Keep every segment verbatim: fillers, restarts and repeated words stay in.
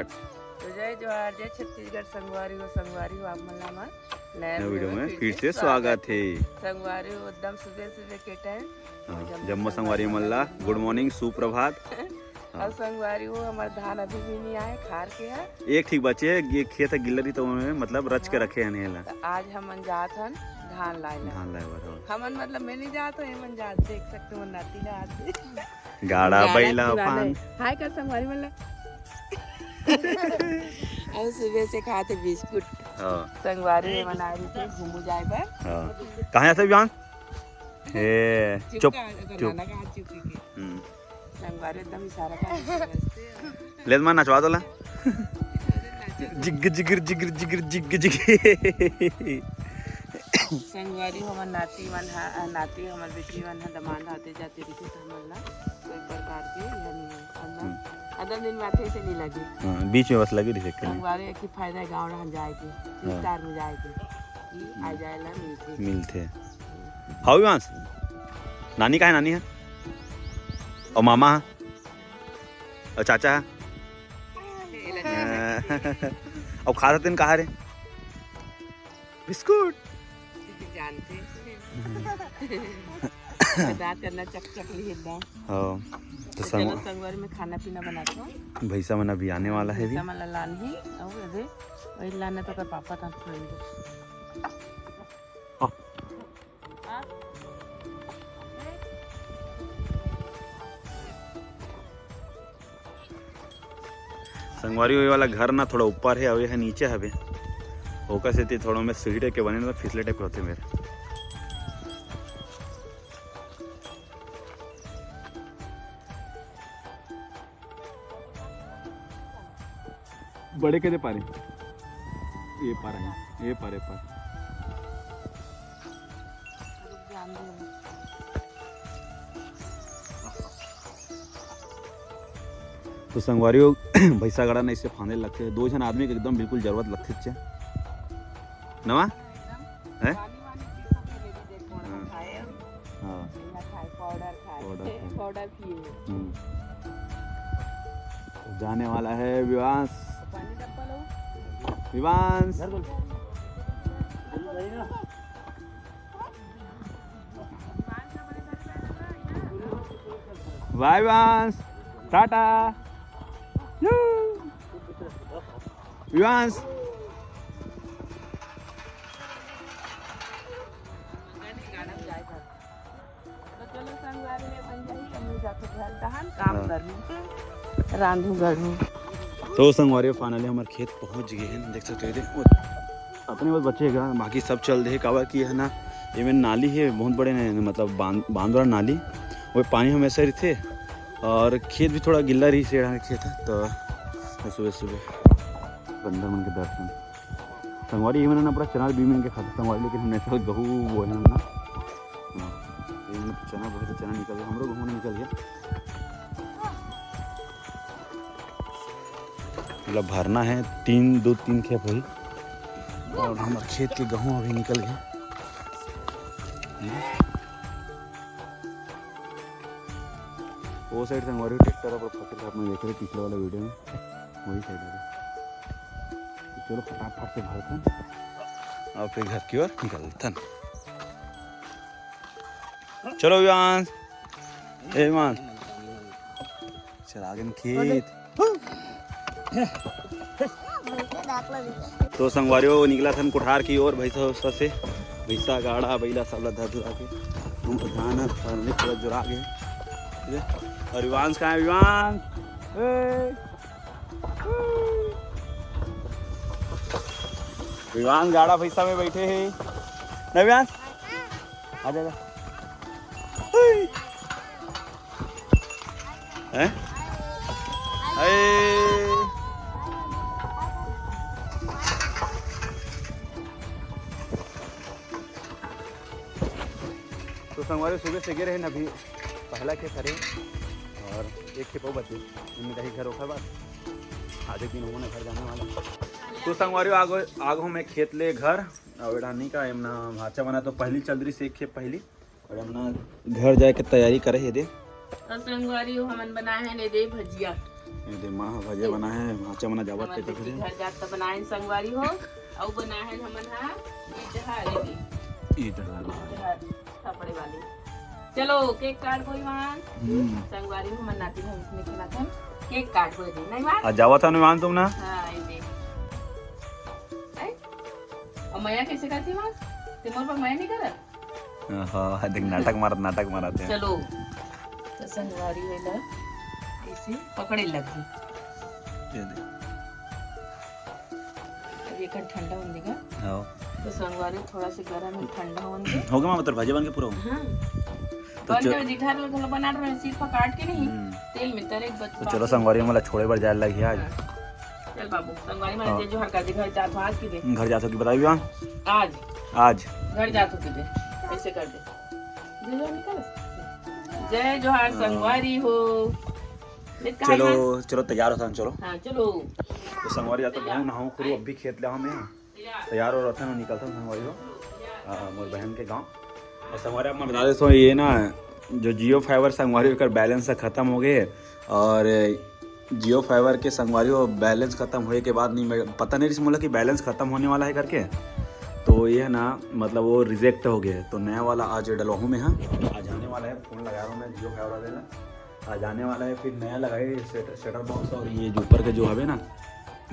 तो जय जोहार, जय छत्तीसगढ़। संगवारी हो, संगवारी हो, आप मन ला हमर नया नया वीडियो में फिर से स्वागत है। संगवारी हो, एकदम सुबह सुबह के टाइम हाँ, जम्मो संगवारी मन ला गुड मॉर्निंग, सुप्रभात। हाँ। अउ संगवारी हो, हमर धान अभी भी नहीं आए, खार के है। एक ठीक बचे है, ये खेत है गिल्ला रही, तो ओमे मतलब रच के हाँ। रखे हन एला। तो आज हमन जात हन धान लाए ला। धान लाए बर, हाँ। हमन मतलब मैं नहीं जात हूँ, ये मन जात, देख सकते हो, नाती ला आते। गाड़ा गाड़ा बैला खिलाने। पान। हाय कर संगवारी मन ला। अउ सुबह से खाते बिस्कुट। हाँ। संगवारी मन आए रहिथे घूमू जाए बर। हाँ। कहाँ से विवांश? ए, चुप, चुप। नाना कहा चुप के। हम्म। संगवारी एकदम इशारा कर ले मां नचवा दो ला। जिग जिगर जिगर जिगर जिग जिग। संगवारी हमर नाती मन हा, नाती हमर बेटी मन हा दमांद आते जाते रहिथे त हमन ला कोई प्रकार के यह नहीं है। अंदर, हम्म। अंदर दिन माथे से नहीं लगे। हाँ, बीच में बस लगी रही। संगवारी एक ही फायदा है गाँव रहन जाए के, हाँ। रिश्तेदार में जाए के, कि आ जाए ला मिलथे। मिलथे। हाउ विवांश, नानी कहाँ है? नानी है और मामा है और चाचा है। और खात हतिन कहाँ रे? बिस्कुट। जानते। बात करना चक चक लिहित बा। हाँ, तो तो चलो संग- संगवारी में खाना पीना बनाता हूँ। भैसा मन अभी आने वाला है अभी। भैसा मन ला लानही, अउ अबे वही लाने तो कर पापा था थोड़ी देर। हाँ। संगवारी, वही वाला घर ना थोड़ा ऊपर है, अउ ये है नीचे हवे, ओकर सेती थोड़ा में सीढ़ी टाइप के बने ना, फिसले टाइप के होते मेरे। बड़े के दे पारे। ये पार है, ये पार, ये पार। तो संगवारी हो, भैसा गाड़ा नहीं से फांदे लगथे, दो झन आदमी के एकदम बिल्कुल जरूरत लगथे। नवा? हैं? हाँ। हाँ। पाउडर खाए। पाउडर खाए। पाउडर पिए। हम्म। जाने वाला है विवांश। पानी डब्बा लो। विवांश। बाय विवांश। टाटा। यू। विवांश। तो चलो संगवारी में बन जाही, हम लोग जाके घर दहन, काम हाँ। करहूँ, रांधू गढ़ू। तो संगवारी, finally हमर खेत पहुँच गए हैं, देख सकते हो। अपने बस बचेगा, बाकी सब चल दे, काबर कि है ना, एमे नाली है बहुत बड़े ने, मतलब बांध, बांध वाला नाली, वो पानी हमेशा रहते और खेत भी थोड़ा गिल्ला रही से खेत है, तो सुबह सुबह बंदर मन के दर्शन। संगवारी, ये मैंने ना पूरा चना बीन बीन के खाते संगवारी, लेकिन हमने साल गहूँ बोए हैं ना। हाँ, ये मतलब चना बोए तो चना निकल गया, हमरो गहूँ निकल गया। मतलब भरना है, तीन, दो तीन खेप होही और हमर खेत के गहूँ अभी निकल गया। वो side संगवारी ट्रैक्टर पर फसल आप में देख रहे पिछले वाला वीडियो में, वही side है। तो चलो फटाफट से भरते हैं और फिर घर की ओर निकलते हैं। चलो विवांश, ए विवांश, चला गए खेत। तो संगवारियों, निकला थन कोठार की ओर, भैंसा उसा से, भैंसा गाड़ा बैला सब ला धर धुरा के हम धान हर फरने पूरा जुरा गए। ठीक है? और विवांश कहाँ है? विवांश, ए! विवांश गाड़ा भैंसा में बैठे हैं ना विवांश? आ जा, आ जा। हैं? हाय। तो संगवारी, सुबह से गे रहे न, अभी पहला खेत हरे और एक खेपो बचे, इनमें रही घर ओखर बाद आधे दिन होना घर जाने वाला। तो संगवारी, आगो, आगो में खेत ले घर, अउ एड़ा नहीं का, एमना भाचा बना तो पहली चल रही से एक खेप पहली, और हमन घर जाए के तैयारी करे हे दे। तो संगवारी हो, हमन बनाए हैं ने दे भजिया। ये दे माँ ह भजिया बनाए हे, भांचा मन ह जावत हे हमर बेटी घर जात त बनाए हे संगवारी हो, अउ बनाए हे हमन ह इटहर, ये दे। इटहर। इटहर, थपड़े वाली। चलो, केक काटबो इवान। हम्म। संगवारी हो, हमर नाती ह इसमें खेलत हे। केक काटबो ये दे, नहीं इवान? आज जावत हन इवान तुम ना? हाँ, ये दे। ऐ? अउ मया कइसे करत हे इवान? ते मोर पर मया नहीं करत? हाँ, देख, नाटक मारत, नाटक मारत हे। चलो, त संगवारी हो एला ऐसे पकड़े लगही। ये दे। अब ये कर ठंडा होने देगा। हाँ। त संगवारी थोड़ा सा गरम हे, ठंडा होने दे। हो गे माँ, मतलब भजिया बन के पूरा हो। हाँ। तो बन च- के जिठा लो, थोड़ा बना रहे, सिर्फ काट के नहीं, हम्म। तेल में तरे के बाद तो चलो संगवारी, मोला छोड़े बर जाए लगही आज। हाँ। चल बाबू, संगवारी मन हाँ। जे जोहार कर दे, घर जात हो आज की दे। घर जात हो कि बताई भी हाँ? आज। आज। घर जात हो की दे, ऐसे कर दे। जय जोहार निकाल। जय जोहार हाँ। संगवारी हो। देख कहाँ चलो, इवान? चलो तैयार होथन, चलो। हाँ, चलो। तो संगवारी जात हो, नहाऊं खुरू, अभी खेत ले हमें। तैयार हो रथन, निकलथन संगवारी हो। हाँ, मोर बहन के गाँव। अउ संगवारी, आप मन बता देथों, ये ना, जो Jio Fiber संगवारी हो, एकर balance ह खत्म हो गे। अउ Jio Fiber के संगवारी हो, balance खत्म होए के बाद नहीं, मैं, पता नहीं रहिस मोला कि balance खत्म होने वाला हे करके। तो ये ना, मतलब, वो reject हो गे। तो नया वाला आज डलवाहूँ मैं, हाँ, आज आने वाला हे। फोन लगा रहा हूँ मैं Jio Fiber वाले ला। आज आने वाला हे, फिर नया लगाही सेट-, set-top box अउ ये जो ऊपर के जो हवे ना,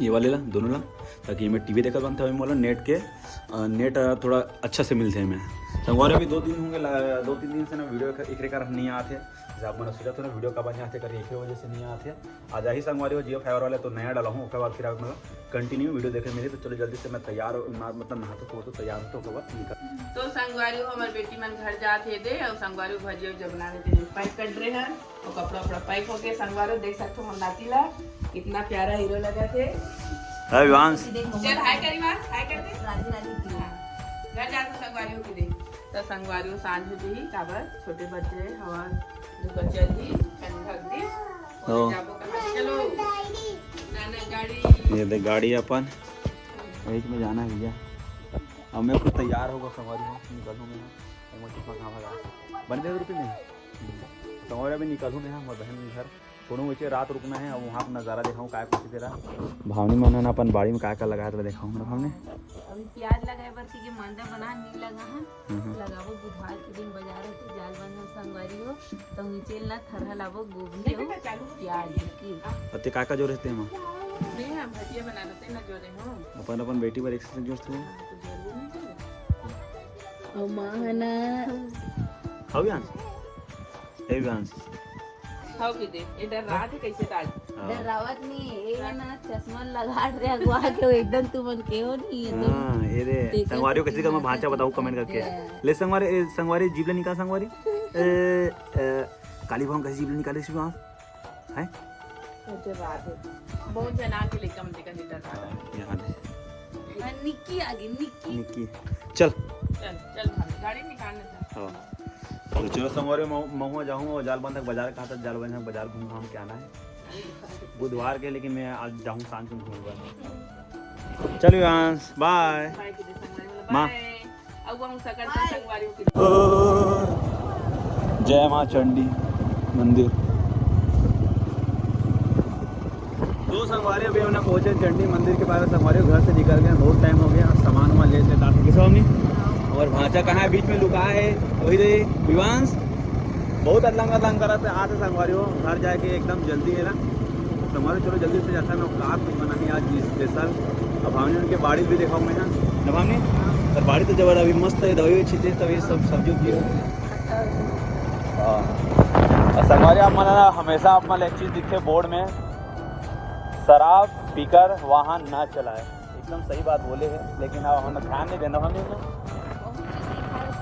ये वाले ला, दोनों ला, ताकि एमे TV देखत बनथे, अउ मोला net के, अ, net, अ, थोड़ा अच्छा से मिलथे एमे। संगवारी, अभी दो दिन होंगे ला-, दो तीन दिन से ना video एक-, एकरे कारण नहीं आत हे। जैसे आप मन सोचत हो ना video काबर नहीं आत हे करके, एकरे वजह से नहीं आत हे। आज आही संगवारी हो Jio Fiber वाले, तो नया डलाहूँ, ओकर बाद फिर आप मतलब continue video देखे मिली। तो चलो जल्दी से मैं तैयार हो, ना, मतलब नहातो धोतो तैयार होतो, ओकर बाद निकल। तो संगवारी हो, हमर बेटी मन घर जात हे दे, अउ संगवारी हो भजिया उजिया बना देते हैं, pack कर रहे हैं। अउ कपड़ा उपड़ा pack होके संगवारी हो देख सकथो हमर नाती ला, कितना प्यारा हीरो लगत हे। हाय विवांश। चल हाय कर विवांश, हाय कर दे। राजी राजी की। हाँ। घर जात हो संगवारी हो की दे। तो संगवारी हो सांझ हो जही, काबर छोटे बच्चे हवा धुका चलही, ठंडक दी। हाँ। जाबो कहाँ? चलो। नाना गाड़ी। ये दे गाड़ी अपन। बीच में जाना हे भैया। अब मैं खुद तैयार होगा संगवारी हो, निकलूँ मैं। अब मैं कितना कहाँ भगा। बन गए रुपये में। संगवारी अभी निकलूँ मैं, मोर बहन घर। कोनो वैसे रात रुकना हे, अब वहाँ का नज़ारा देखाऊँ, काय कुछ तेरा। भावनी मन ह ना अपन बाड़ी में काय का लगाए, तेला देखाऊँ ना भावनी। अभी प्याज लगाए बर के मांदा बना नहीं लगा है। हम्म। लगाबो बुधवार के दिन बाजार होते, जाल बंधन संगवारी हो, तो नीचे ना थरहा लाबो गोभी नहीं हो, बेटा, चालू हो प्याज गया। की। अते काय का जोरे हे तेमा? नहीं, हम भजिया बना लेते ना, जोरे हो। अपन, अपन बेटी बर एक से जोर से। हाँ, तो जरूर नहीं जोरे। अउ माँ है ना। हव विवांश? हे विवांश। हव की दे, ये डर्रात हे कइसे त आज। हाँ। डर्रावत नहीं, ये है ना चश्मा लगा रहे अगवा के, वो एकदम तुमन के हो नहीं, एकदम हाँ, ये दे। देखत संगवारी हो कइसे कर मैं भांचा बताऊँ comment करके। हाँ। ले संगवारी, ए, संगवारी जीभ ले निकाल संगवारी। ए, ए, काली भवन कइसे जीभ ले निकाले इस विवांश? हैं? डर्रात हे। बहुत जना के लइका मन देखत हे डर्रात। हाँ, यहाँ दे। हाँ, निक्की आगे, निक्की। निक्की। चल। चल, चल भाभी, गाड़ी निकाल लेते हैं। हाँ। तो चलो संगवारी, महुआ जाऊँ और जाल बंधक बाजार कहाँ तक, जाल बंधक बाजार घूम घाम के आना है। बुधवार के, लेकिन मैं आज जाऊँ सांझ में घूमूंगा। चलो विवांश, bye। Bye कीजिए संगवारी, bye। माँ। अब हम सकल संगवारी हो के जय माँ चंडी मंदिर। तो संगवारी अभी हमन पहुंचे चंडी मंदिर के पास। संगवारी घर से निकल गए, बहुत time हो गया, सामान वामान ले लेता था किसी हमने। और भांचा कहाँ है, बीच में लुका है, वही दे विवांश। बहुत अदलंग अदलंग करत आते संगवारी हो, घर जाके एकदम जल्दी है ना। संगवारी चलो जल्दी से जाता ना, का कुछ बना है आज special। अब हमने उनके बाड़ी भी देखा मैं ना, ना हमने, पर बाड़ी तो जबर अभी मस्त है, दवाई छिटे तभी सब सब्जी उब्जी। हाँ। और संगवारी आप मन ना हमेशा आप मन एक चीज दिखते board में, शराब पीकर वाहन ना चलाए। एकदम सही बात बोले हैं, लेकिन अब हम ध्यान नहीं देना हमने ना।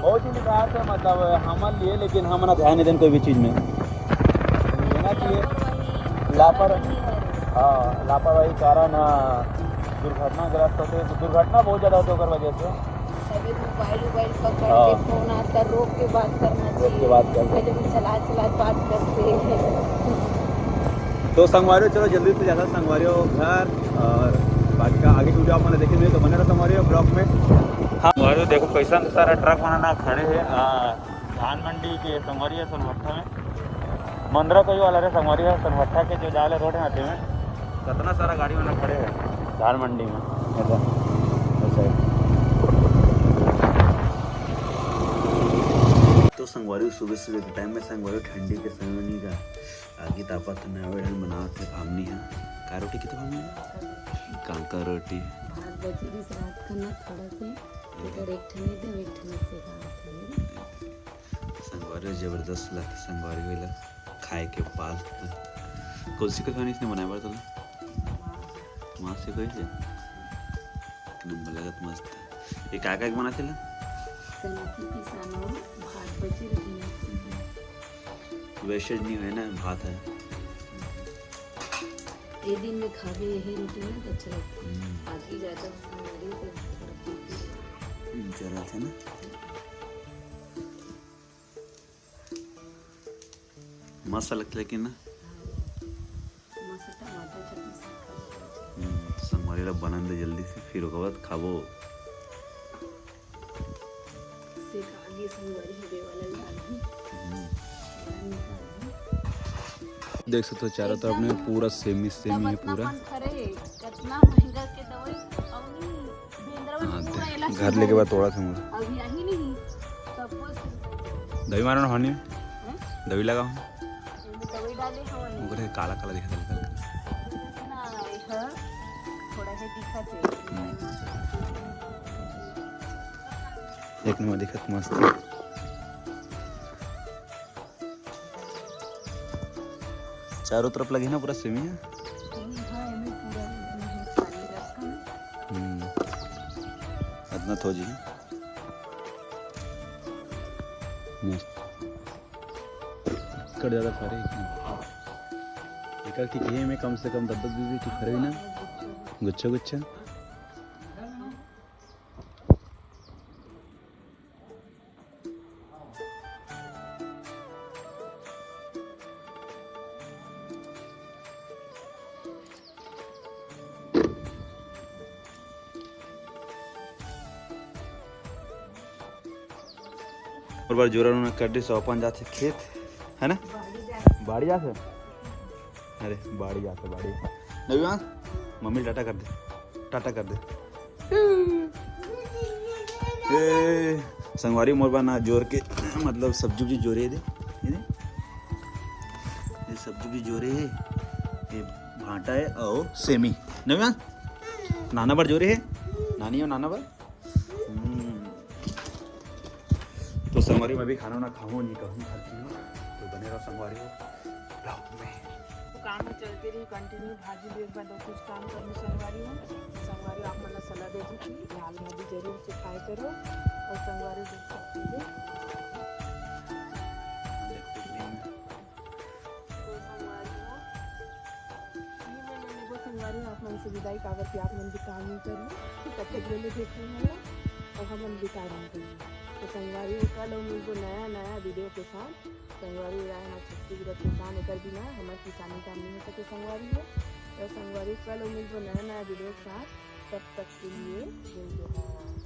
बहुत चीज लिखा है, मतलब हमन लिए, लेकिन हम ना ध्यान नहीं देना कोई भी चीज में। ये ना कि लापर-, हाँ, लापरवाही कारण, हाँ, दुर्घटनाग्रस्त होते, दुर्घटना बहुत ज्यादा होते ओकर वजह से। अभी मोबाइल वोबाइल पकड़ के हाँ। फोन आता, रोक के बात करना चाहिए। रोक के बात करना। पहले भी चला चला बात करते हैं। तो संगवारी हो, चलो जल्दी से जाता संगवारी हो घर, और बाकी का आगे की video आप मन देखे नहीं तो बने रहो संगवारी हो vlog में। हाँ संगवारी हो, देखो कैसा सारा ट्रक मन ना खड़े हैं, आ, धान मंडी के संगवारी हो सोनभट्टा में। मंदरा कोई वाला रे संगवारी है, सोनभट्टा के जो जाले रोड है आते में, कितना सारा गाड़ी वाला खड़े है धान मंडी में। ऐसा, ऐसा है। तो संगवारी, सुबह सुबह के टाइम में संगवारी, ठंडी के समय में नहीं का आगी तापत ना, वेड़न बनावत है भामनी है। का रोटी कितने भामनी है? कालका रोटी। भात बची रहिस रात का ना थोड़ा से, इधर एक ठन दे, एक ठन से खावत है। संगवारी जबरदस्त लगता संगवारी वाला खाए के बाद। कौन सी कहानी इसने बनाया बार तोला? माँ से कही से? एक नंबर लगत मस्त। ये का का के बनाते ला? कनकी पिसानो, भात बची रहिस ना। वेस्टेज नहीं है ना, भात है। ये दिन में खावे यही रोटी ना तो अच्छा लगता है। हम्म। बाकी ज्यादा संगवारी तो थोड़ा हम्म, चला था ना। मस्त लगता लेकिन ना। मस्त टमाटर चटनी से खाओ। हम्म, तो संगवारी ला बनन दे जल्दी से, फिर ओकर बाद खाबो। से आगे संगवारी होवे वाला लागी। हम्म। देख सकते हो चारों तरफ में पूरा सेमी सेमी है पूरा। कितना महंगा के दवाई, अउ नहीं, बेंदरा में हाँ, पूरा देख, इलाज घर लेके बाद तोड़ा था मुझे। अभी यही नहीं, सब कुछ। दवाई मारो ना होनी, हैं? दवाई लगाओ। एमे दवाई डाले हवन। ओकरे काला काला दिखत हल्का हल्का। ना, एकर थोड़ा से दिखत है। हम्म। एक नंबर दिखत मस्त। चारों तरफ लगे ना पूरा सेमी है। हाँ, एमे पूरा पानी रखा है। हम्म। इतना थो जी। मस्त। कर ज्यादा फरे। एकर की घेरे में कम से कम दस दस बीस बीस ठो फरे ना, गुच्छा गुच्छा। और बार जोरा नूना कर दे, सो अपन जाथे खेत, है ना? बाड़ी जाथे। अरे, बाड़ी जाथे, बाड़ी। नवीवान, मम्मी टाटा कर दे, टाटा कर दे। ए, संगवारी मोर बा ना जोर के, मतलब सब्जी उब्जी जोरे दे, ये दे। ये सब्जी उब्जी जोरे है, ये भांटा है, अउ सेमी। नवीवान, नाना बर जोरे है, नानी और नाना बर। हम्म। तो संगवारी, मैं भी खाना ना खाऊँ, नहीं कहूँ, घर की हूँ। तो बने रहो संगवारी हो vlog में। तो काम में चलते रही continue, भाजी ले एक बार दो कुछ काम करने संगवारी हो। संगवारी आप मन ला सलाह देती कि लाल भाजी जरूर से खाए करो और संगवारी देख सकते हैं। तो संगवारी हो, ये मैं मन एगो संगवारी हो आप मन से विदाई काबर कि आप मन भी काम नहीं करिए, तो कतेक ले ले देख रहे हैं और हम मन भी काम नहीं करिए। तो संगवारी हो, कल हम मिलबो नया नया वीडियो के साथ। संगवारी राय ना छत्तीसगढ़ किसान एकर बिना हमर किसानी काम नहीं हो सके संगवारी हो। तो संगवारी कल हम मिलबो नया नया वीडियो के साथ, तब तक के लिए जय जोहार।